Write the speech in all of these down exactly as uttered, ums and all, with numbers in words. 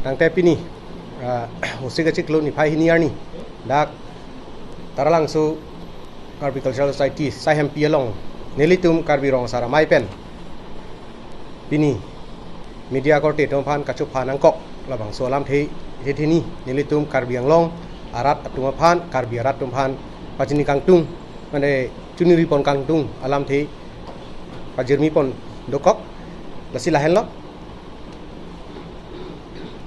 Tangte pini, ah, Vosik achiklo niphai hini arni, dak Taralangso Karbi Cultural Society Saihempi along nelitum Karbi Rong Asar Amei pen pini media korte atum aphan kachupha nangkok labangso alamthe, the hini nelitum Karbi Anglong arat atum aphan, Karbi arat atum aphan pachini kangtung, mane chuningri pon kangtung alamthe pajirmi pon dokok. Lasi lahenlo,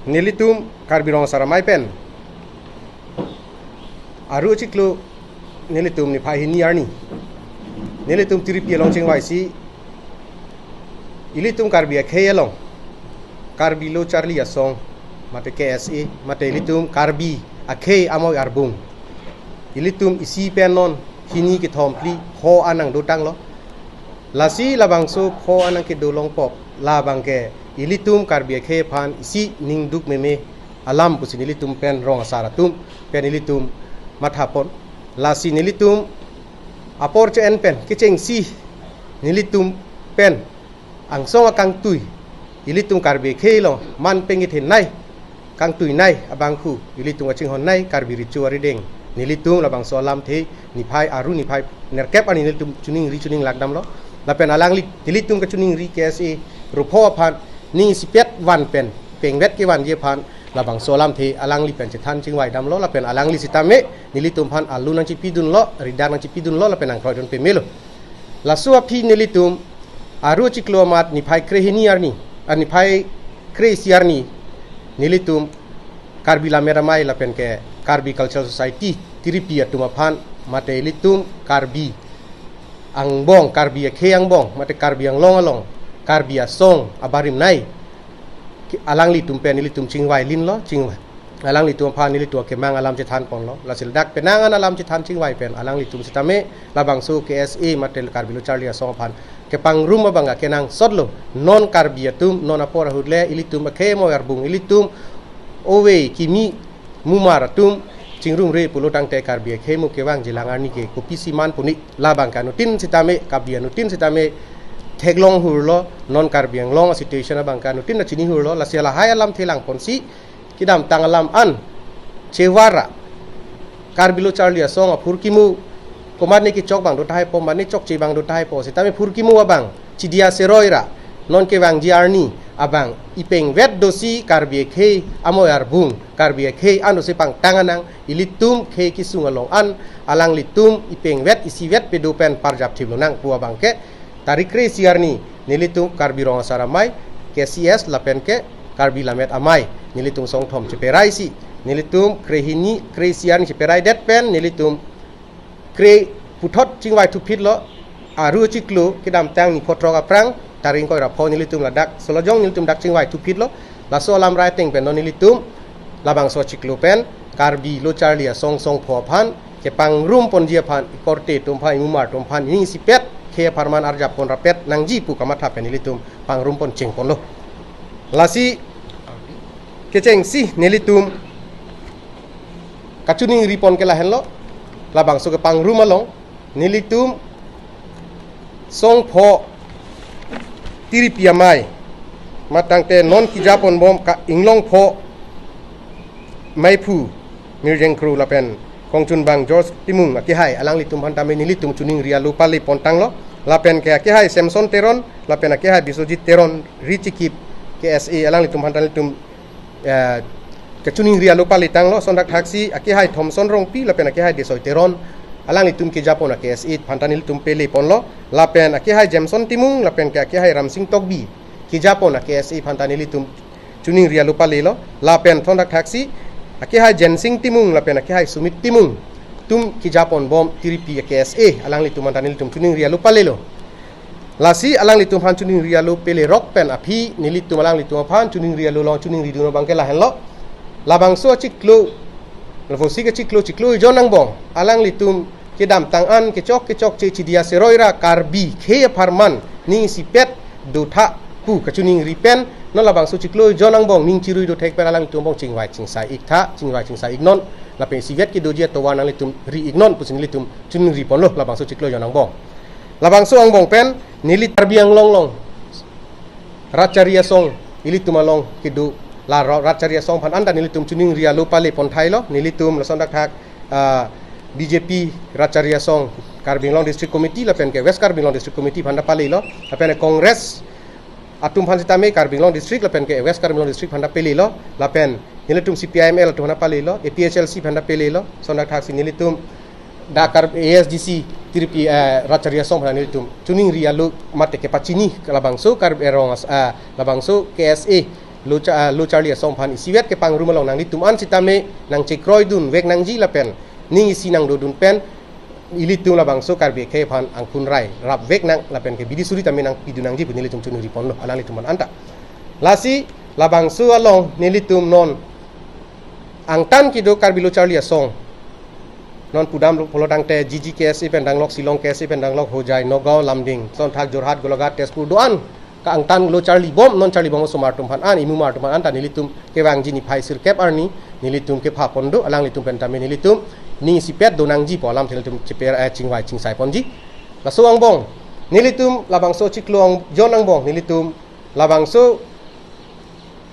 nelitum Karbi Rong Asar Amei pen Aru achiklo nelitum niphai hini arni nelitum tiripi along chingvaisi, ilitum Karbi akhei along Karbi Lo Charli Asong, mate K S A, mate ilitum Karbi akhei amoi arbung, ilitum isi pen non hini kethom phli pho an nangdotanglo. Lasi labangso pho an nangkedo longpo, labang ke ilitum Karbi akhei aphan isi ningduk meme alam pusi nelitum pen rong asar atum pen ilitum mathapon. Lasi nelitum apor che-en pen kechengsi nelitum pen angsong akangtui, ilitum Karbi akhei along man pengithenei, kangtuinei abangphu ilitum kachinghonnei Karbi Recho Arideng. Nelitum labangso alamthe niphai Aru niphai nerkep arni nelitum chuningri chuninglak damlo. Lapen alangli nelitum kachuningri K S A rupho aphan ning isipet van pen pengvet kevanji aphan labangso alamthe alangli pen chethan chingvai damlo, lapen alangli sitame nelitum aphan alu nangchipidunlo, ridak nangchipidunlo, lapen nangkroidun pemelo. Laso aphi nelitum Aru achiklo amat niphai krehini arni, ah, niphai kre-isi arni nelitum Karbi Lammet Amei lapen ke Karbi Cultural Society tiripi atum aphan, mate ilitum Karbi angbong, Karbi akhei angbong, mate Karbi Anglong along Karbi asong abarim nei, ki-, alanglitum pen ilitum chingvai linlo, chingvai, alanglitum aphan ilitum akemang alam chethan ponlo. Lasi ladak penang an alam chethan chingvai pen alanglitum sitame labangso K S A mate Karbi Lo Charli Asong aphan kepangrum abang ke kenangsotlo. Non Karbi atum, non apor ahut le ilitum akhei amoi arbung, ilitum ove kimi mumar atum chingrumre pulo tangte Karbi akhei mo kevangji lang arni ke kopisi man puni, labang ke anuttin sitame, Karbi anuttin sitame theklong hurlo, non Karbi Anglong asituation abang ke anuttin nangchini hurlo. Lasi lahai alamthe langponsi kedamtang alam an chevara Karbi Lo Charli Asong aphurkimo komatne kechok abang do tahai po, mane chokche abang do tahai po, sitame phurkimo abang chidia seroi ra non kevangji arni abang ipengvet dosi Karbi akhei amoi arbung, Karbi akhei an dosi pangtang anang, ilitum khei kesung along an alanglitum ipengvet isivet pedo pen parjap thip lonang pu abang ke tarik kre-isi arni nelitum Karbi Rong Asar Amei, K C S lapen ke Karbi Lammet Amei nelitum songthom cheperaisi, nelitum krehini kre-isi arni cheperaidet pen nelitum kre puthot chingvai thuphitlo. Aru achiklo kedamtang niphai throk aphrang tarik ingkoi ra pho nelitum ladak Solajong nelitum dak chingvai thuphitlo. Laso alam rai ateng pen non nelitum labangso achiklo pen Karbi Lo Charli Asong songpho aphan kepangrum ponji aphan, ikorte atum aphan, imumar atum aphan ning isipet khei apharman arjap pon rapet nangji pu kamatha pen nelitum pangrum pon chengponlo. Lasi kechengsi nelitum kachuningri pon ke lahenlo, labangso kepangrum along nelitum songpho tiripi amei, matangte non kejapon bom ka inglongpho meiphu Mirjeng Kro lapen kongchunbang George Timung akehai alanglitum aphan tame nelitum chuningri alo pale pontanglo, lapen ke akehai Samson Teron lapen akehai Biswajit Teron, Richikip K S A, alanglitum aphan ta nelitum eh, kachuningri alo pale tanglo. Sonthak thaksi akehai Thomson Rongpi lapen akehai Desoi Teron, alanglitum kejapon a-K S A aphan ta nelitum pele ponlo, lapen akehai Jameson Timung lapen ke akehai Ramsing Tokbi kejapon a-K S A aphan ta nelitum chuningri alo palelo, lapen sonthak thaksi akehai Jensing Timung lapen akehai Sumit Timung atum kejapon bom tiripi a-K S A, alanglitum aphan ta nelitum chuningri alo palelo. Lasi alanglitum aphan chuningri alo pelerok pen aphi nelitum alanglitum aphan chuningri alo along chuningridun abang ke lahenlo. Labangso achiklo, Vosik achiklo, chiklo ejon angbong alanglitum kedamtang an kechok kechokche chidia seroi ra Karbi khei apharman ning isipet dotha pu kachuningri pen non labangso chiklo ejon angbong ning chirui dothek pen alanglitum angbong chingvai chingsai iktha, chingvai chingsai iknon, lapen isivet kedoji atovar nanglitum ri iknon pusi nelitum chuningri ponlo labangso chiklo ejon angbong. Labangso angbong pen neli Karbi Anglong along Rat Charli Asong ilitum along kedo La Ro- Ratchari Asong aphan anta nelitum chuningri alo pale pon thailo, nelitum lason thakthak, ah, B J P Ratchari Asong Karbi Anglong District Committee lapen ke West Karbi Anglong District Committee aphan ta palelo, lapen Congress atum aphan sitame Karbi Anglong District lapen ke West Karbi Anglong District aphan ta palelo, lapen nelitum C P I M L atum aphan ta palelo, A P H L C aphan ta palelo, lason thakthak si nelitum dak Karbi A S D C Tirpi, eh, Ratchari Asong aphan nelitum chuningri alo mate kepachini labangso Karbi Anglong as- ah, labangso K S A Lo Cha- ah, Lo Charli Asong aphan isivet kepangrum along nanglitum an sitame nangchekroidun vek nangji lapen ning isi nangdodun pen ilitum labangso Karbi akhei aphan angkun rai rapvek nang lapen ke bidi suri tame nangpidun nangji pu nelitum chuningri ponlo alanglitum aphan anta. Lasi labangso along nelitum non angtan kedo Karbi Lo Charli Asong non pudam lo pulo tangte G G K S A pen danglok, Shillong K S A pen danglok, Hojai, Nagaon, Lumding, lason thak Jorhat, Golaghat, Tezpur do-an ka angtan lo charli bom, non charli bom osomar atum aphan an, imumar atum aphan anta nelitum kevangji niphai sirkep arni nelitum kepha pon do, alanglitum pen tame nelitum ning isipet do nangji pu alamthe nelitum cheper, eh, chingvai chingsai ponji. Laso angbong nelitum labangso chiklo ang- jon angbong nelitum labangso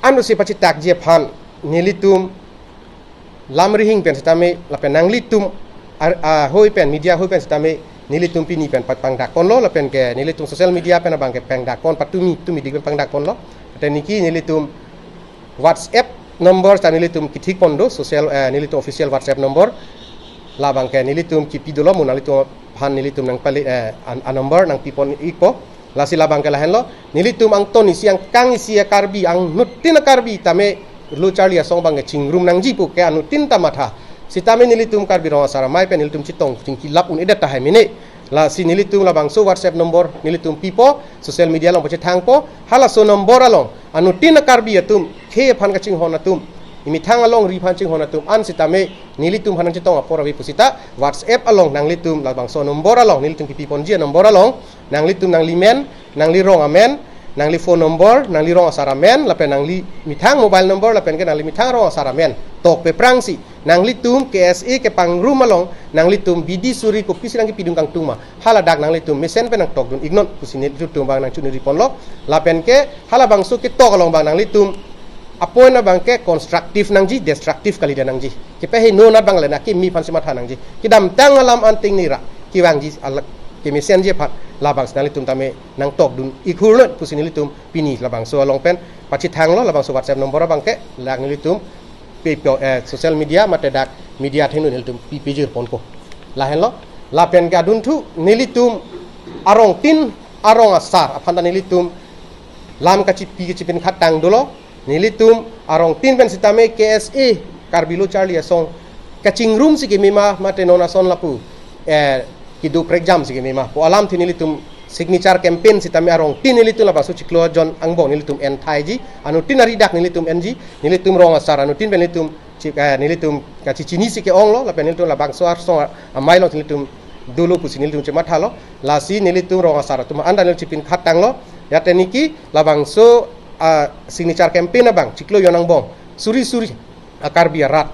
ansi pachitakji aphan nelitum lamrihing pen sitame lapen nanglitum ar- ahoi pen, media ahoi pen sitame nelitum pini pen pat pangdak ponlo lapen ke nelitum social media pen abang ke pangdak pon, patumi tumi dik pen pangdak ponlo. Ate niki nelitum WhatsApp number ta nelitum kethik pon do, social, eh, nelitum official WhatsApp number. Labang ke nelitum kipi dolo, mo nanglitum aphan nelitum nangpali, eh, an, an number nangpi pon ikpo. Lasi labang ke lahenlo, nelitum angton isi angkang isi a-Karbi, anuttin a-Karbi tame Lo Charli Asong abang ke chingrum nangji pu ke anuttin ta matha. Sitame nelitum Karbi Rong Asar Amei pen nelitum chetong chingki lap un-edet tahai mene. Lasi nelitum labangso WhatsApp number nelitum pipo, social media along pachethangpo, halaso number along anuttin a-Karbi atum khei aphan kachinghon atum, imethang alongri aphan chinghon atum an sitame nelitum aphan nangchetong apor ave pusita WhatsApp along nanglitum labangso number along nelitum kipi ponji a-number along nanglitum nangli men, nangli rong amen, nangli phone number, nangli rong asar amen, lapen nangli methang mobile number, lapen ke nangli methang rong asar amen tok pe prangsi nanglitum K S A kepangrum along nanglitum bidi suri kopisi nangkipidun kangtung ma, haladak nanglitum mesen pen nangtokdun iknon pusi nelitum abang nangchuningri ponlo. Lapen ke halabangso ketok along abang nanglitum a-point abang ke constructive nangji, destructive kalidet nangji. Kepahingno anat abang le na kimi aphan si matha nangji. Kedamtang alam anting nira kevangji alak kemesenji aphan labangsi nanglitum tame nangtokdun ikhur non pusi nelitum pini labangso along pen pachethanglo, labangso WhatsApp number abang ke la nelitum pe, pe, eh, social media mate dak media athengno nelitum pi pejir ponpo. Lahenlo, lapen ke adunthu nelitum arongtin arong asar aphan ta nelitum lam kachipi kachipin khatang dolo, nelitum arongtin pen sitame K S A Karbi Lo Charli Asong kachingrum si keme ma mate non ason lapu, eh, kedo prekjam si keme ma pu alamthe nelitum signature campaign sitame arongtin nelitum labangso chiklo jon angbong nelitum en thaiji, anuttin ari dak nelitum enji, nelitum rong asar anuttin pen nelitum chi- eh, nelitum kachechini si ke-onglo, lapen nelitum labangso arsong amei along nelitum dolo pusi nelitum chemathalo, lasi nelitum rong asar atum anta nelitum chipin khatanglo, ate niki labangso, ah, signature campaign abang chiklo jon angbong suri suri a-Karbi arat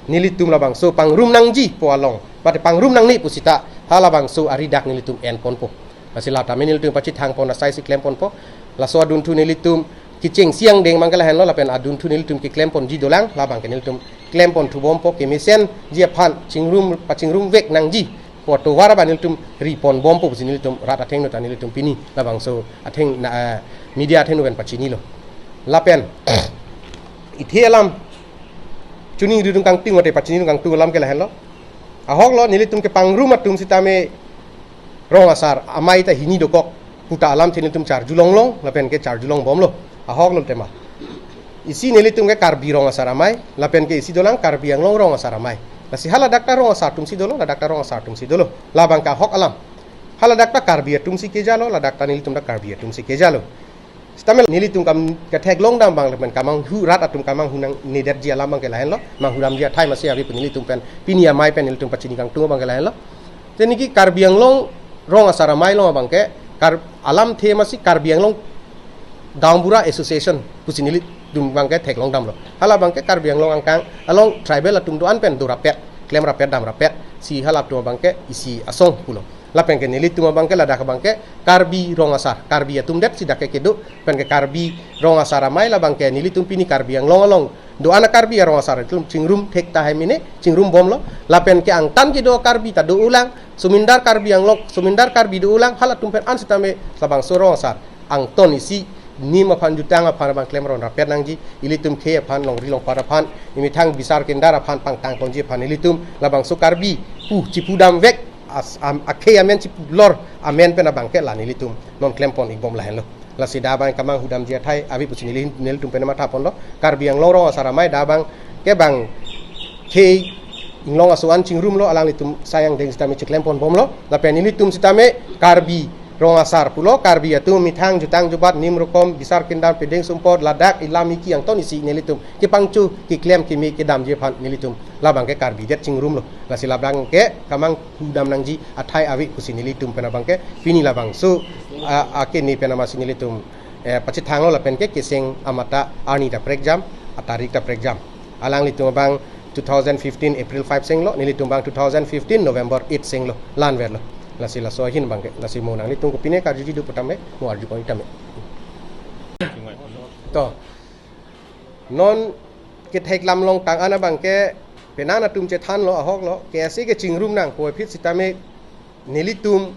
nelitum labangso pangrum nangji pu along, mate pangrum nangne pusita halabangso ari dak nelitum en ponpo. Lasi la tame nelitum pachethang pon asai si klem ponpo. Laso adunthu nelitum kecheng siang deng abang ke lahenlo, lapen adunthu nelitum keklem ponji dolang, labang ke nelitum klem ponthu bompo, kemesenji aphan chingrum pachingrum vek nangji pu atovar abang nelitum ri pon bompo pusi nelitum rat athengno ta nelitum pini labangso atheng na, eh, media athengno pen pachinilo. Lapen ithe alam chuningridun kangtung mate pachinidun kangtung alam ke lahenlo. Ahoklo, nelitum kepangrum atum sitame rong asar amei ta hini dokok puta alamthe nelitum charjulong long lapen ke charjulong bomlo. Ahoklo tema. Isi nelitum ke Karbi Rong Asar Amei lapen ke isi dolang Karbi Anglong Rong Asar Amei. Lasi haladak ta rong asar atum si dolo, ladak ta rong asar atum si dolo. Labang ke ahok alam. Haladak ta Karbi atum si kejalo, ladak ta nelitum ta Karbi atum si kejalo. Sitame nelitum kam ketheklong dam abang lapen kamanghu rat atum kamanghu nangnedetji alam abang ke lahenlo, manghu damji athai masi ave pu nelitum pen pini amei pen nelitum pachini kangtung abang ke lahenlo. Te niki Karbi Anglong Rong Asar Amei along abang ke kar- alamthe masi Karbi Anglong Gaonbura Association pusi nelitum abang ke theklong damlo. Halabang ke Karbi Anglong angkang along tribal atum do-an pen do rapet, klem rapet, dam rapet, si halatum abang ke isi asong pulo. Lapen ke nelitum abang ke ladak abang ke Karbi Rong Asar, Karbi atum det si dak ke kedo, pen ke Karbi Rong Asar amei labang ke nelitum pini Karbi Anglong along do-an a-Karbi arong asar atum chingrum thek tahai mene, chingrum bomlo. Lapen ke angtan kedo Karbi ta do-ulang, sumindar Karbi Anglong, sumindar Karbi do-ulang, halatum pen an sitame labangso rong asar angton isi nim aphan jutang aphan abang klem ron rapet nangji, ilitum khei aphan, longri longpat aphan, imethang bisar kendar aphan pangtang ponji aphan ilitum labangso Karbi pu chipu damvek as-, am-, akhei amen chipulor amen pen abang ke la nelitum non klem pon-ik bom lahenlo. Lasi dak abang kamang hudamji athai ave pusi neli, nelitum pen matha ponlo. Karbi Anglong rong asar amei dak abang ke bang khei inglong aso-an chingrumlo, alanglitum sai angdeng sitame chiklem pon bomlo. Lapen nelitum sitame Karbi Rong Asar pulo, Karbi atum methang jutang jubat nim rokom bisar kendar pedeng sumpot ladak ilam iki angton isi nelitum kepangcho keklem keme kedamji aphan nelitum labang ke Karbi det chingrumlo. Lasi labang ke kamang hudam nangji athai ave pusi nelitum pen abang ke pini labangso a, akene pen amatsi nelitum, eh, pachethanglo lapen ke keseng amat ta arni ta prekjam, atarik ta prekjam. Alanglitum abang two thousand fifteen April five senglo, nelitum abang two thousand fifteen November eight senglo, la-an verlo. Lasi laso ahin abang ke, lasi mo nanglitum kopine karjuji do pu tame, mo arju pon-ik tame. To. Non kethek lam longtang an abang ke penang atum chethanlo ahoklo, K S A ke chingrum nangpo aphi sitame nelitum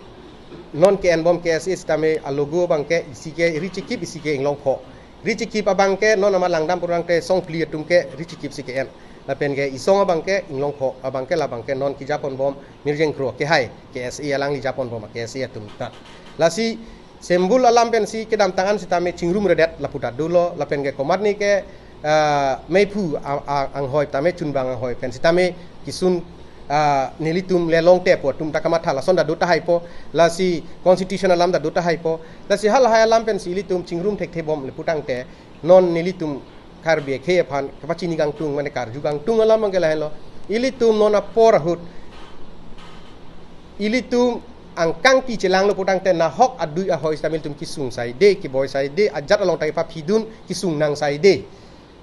non ke-en bom K S A sitame a-logo abang ke isi ke Richikip, isi ke Inglongpho. Richikip abang ke non amat langdam purang te songphli atum ke Richikip si ke-en. Lapen ke isong abang ke Inglongpho, abang ke labang ke non kejapon bom Mirjeng Kro kehai K S A alangli japon bom K S A atum ta. Lasi symbol alam pensi kedamtang an sitame chingrum redet lapu ta dolo, lapen ke komatne ke, ah, meiphu a-, a-, anghoi tame chunbang anghoi pen sitame kisun, ah, nelitum le longte po atum ta kamatha lason ta do tahai po, lasi constitution alam ta do tahai po, lasi halahai alam pensi ilitum chingrum thekthe bom le putangte non nelitum Karbi akhei aphan kapachini kangtung mane karju kangtung alam abang ke lahenlo. Ilitum non apor ahut ilitum angkang kechelanglo putangte nahok adui ahoi sitame ilitum kesung saide, keboi saide, ajat along ta kepaphidun kesung nang saide.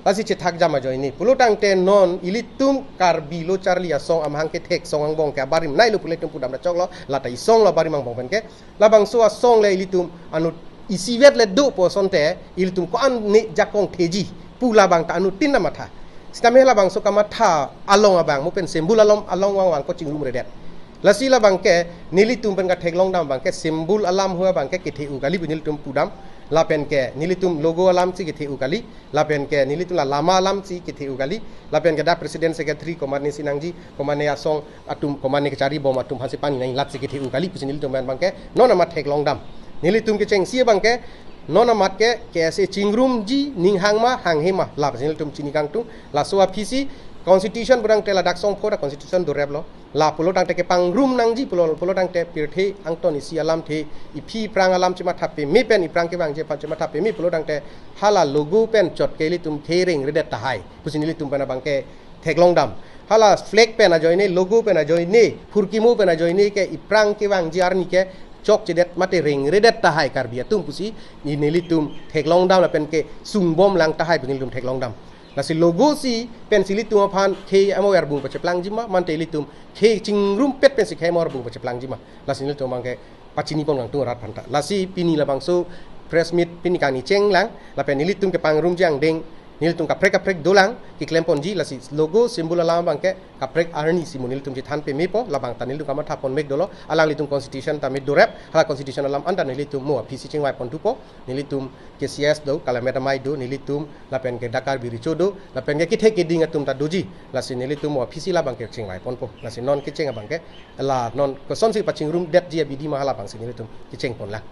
Lasi chethak jam ajoine. Pulotangte non ilitum Karbi lo charli asong amahang kethek song angbong ke abarim nailo pu ilitum pudam ta choklo, lata isong lo abarim angbong pen ke. Labangso asong le ilitum anut isivet le dopo asonte ilitum ko-an ne jakong theji pu labang ta anuttin ta matha. Sitame labangso kamatha along abang mo pen symbol along along vangvang ko chingrum redet. Lasi labang ke nelitum pen katheklong dam abang ke symbol alam hu abang ke kethe-u kali pu nelitum pudam. Lapen ke nelitum logo alam si kethe-u kali. Lapen ke nelitum la lama alam si kethe-u kali. Lapen ke dak president secretary komatne si nangji, komatne asong atum, komatne kachari bom atum aphansi pani nangji lat si kethe-u kali pusi nelitum pen abang ke non amat theklong dam. Nelitum kechengsi abang ke non amat ke K S A chingrumji ning hang ma hanghe ma la pusi nelitum chini kangtung. Laso aphisi constitution purangte ladak songpho ta constitution doreplo. La pulotangte kepangrum nangji pulo, pulotangte pirthe angton isi alamthe iphi iprang alam chematha peme pen iprang kevangji aphan chematha peme pulotangte hala logo pen chot ke ilitum khereng redet tahai pusi nelitum pen abang ke theklong dam. Hala flag pen ajoine, logo pen ajoine, phurkimo pen ajoine ke iprang kevangji arni ke chokchedet mate rengredet tahai Karbi atum pusi nelitum theklong dam lapen ke sungbom lang tahai pu nelitum theklong dam. Lasi logo si pensi ilitum aphan khei amo arbung pacheplangji ma, mante ilitum khei chingrumpet pensi khei amo arbung pacheplangji ma. Lasi nelitum abang ke pachini pon kangtung arat aphanta. Lasi pini labangso press meet pini kani chenglang, lapen nelitum kepangrumji angdeng, nelitum kaprek kaprek dolang keklem ponji, lasi logo symbol alam abang ke kaprek arni si mo nelitum chethan pemepo, labang ta nelitum kamatha pon mek dolo, alanglitum constitution ta me dorep, hala constitution alam anta nelitum mo aphisi chingvai pon thupo, nelitum K C S do, Kalamet amei do, nelitum lapen ke dak Karbi Recho do, lapen ke kethe keding atum ta doji, lasi nelitum mo aphisi labang ke chingvai ponpo, lasi non kecheng abang ke, la non kosonsi pachingrum detji abidi ma hala abangsi nelitum kecheng pon lang.